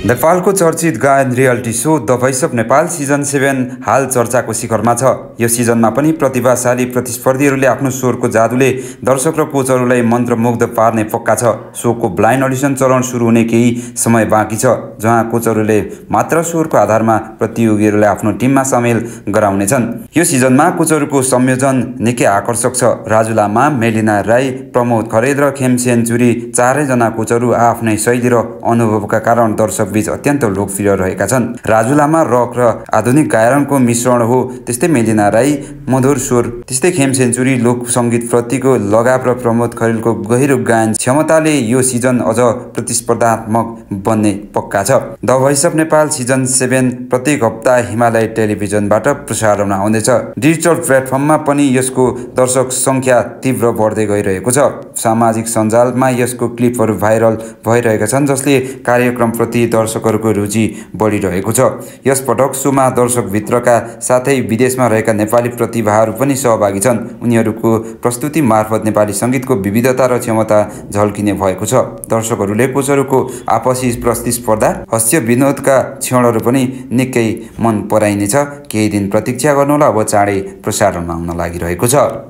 नेपालको चर्चित गायन reality so the voice of Nepal season 7 हाल चर्चाको शिखरमा छ। यो सिजनमा पनि प्रतिभाशाली प्रतिस्पर्धीहरूले आफ्नो स्वरको जादुले दर्शक र कोचहरूलाई मन्त्रमुग्ध पार्ने पक्का छ। सोको ब्लाइन्ड अडिसन चरण सुरु हुने केही समय बाँकी छ, जहाँ कोचहरूले मात्र स्वरको आधारमा प्रतियोगीहरूलाई आफ्नो टिममा सामेल गराउनेछन्। यो सिजनमा कोचहरूको संयोजन निकै आकर्षक छ। राजु लामा, मेलिना राई, प्रमोद खरेल र खेम सेन्चुरी चारैजना कोचहरू आफ्नै शैली र अनुभवका कारण दर्शक बीच अत्यन्त लोकप्रिय रहेका छन्। राजु लामा रक र आधुनिक गायनको मिश्रण हो, त्यस्तै मेलिना राई मधुर स्वर, त्यस्तै खेम सेन्चुरी लोक सङ्गीत प्रतिको लगाव र प्रमोद खरेलको गहिरो गायन क्षमताले यो सिजन अझ प्रतिस्पर्धात्मक बन्ने पक्का छ। The voice of Nepal season 7 प्रत्येक हप्ता हिमालय टेलिभिजनबाट प्रसारण आउँदैछ। डिजिटल प्लेटफर्ममा पनि यसको दर्शक सङ्ख्या तीव्र बढ्दै गइरहेको छ। सामाजिक सञ्जालमा यसको क्लिपहरू भाइरल भइरहेका छन्, जसले कार्यक्रमप्रति दर्शकहरूको रुचि बढिरहेको छ। यस पटक सोमा दर्शकभित्रका साथै विदेशमा रहेका नेपाली प्रतिभाहरू पनि सहभागी छन्। उनीहरूको प्रस्तुति मार्फत नेपाली सङ्गीतको विविधता र क्षमता झल्किने भएको छ। दर्शकहरूले कोचहरूको आपसी प्रतिस्पर्धा, हास्य विनोदका क्षणहरू पनि निकै मन पराइनेछ। केही दिन प्रतीक्षा गर्नुहोला, अब चाँडै प्रसारणमा आउन लागिरहेको छ।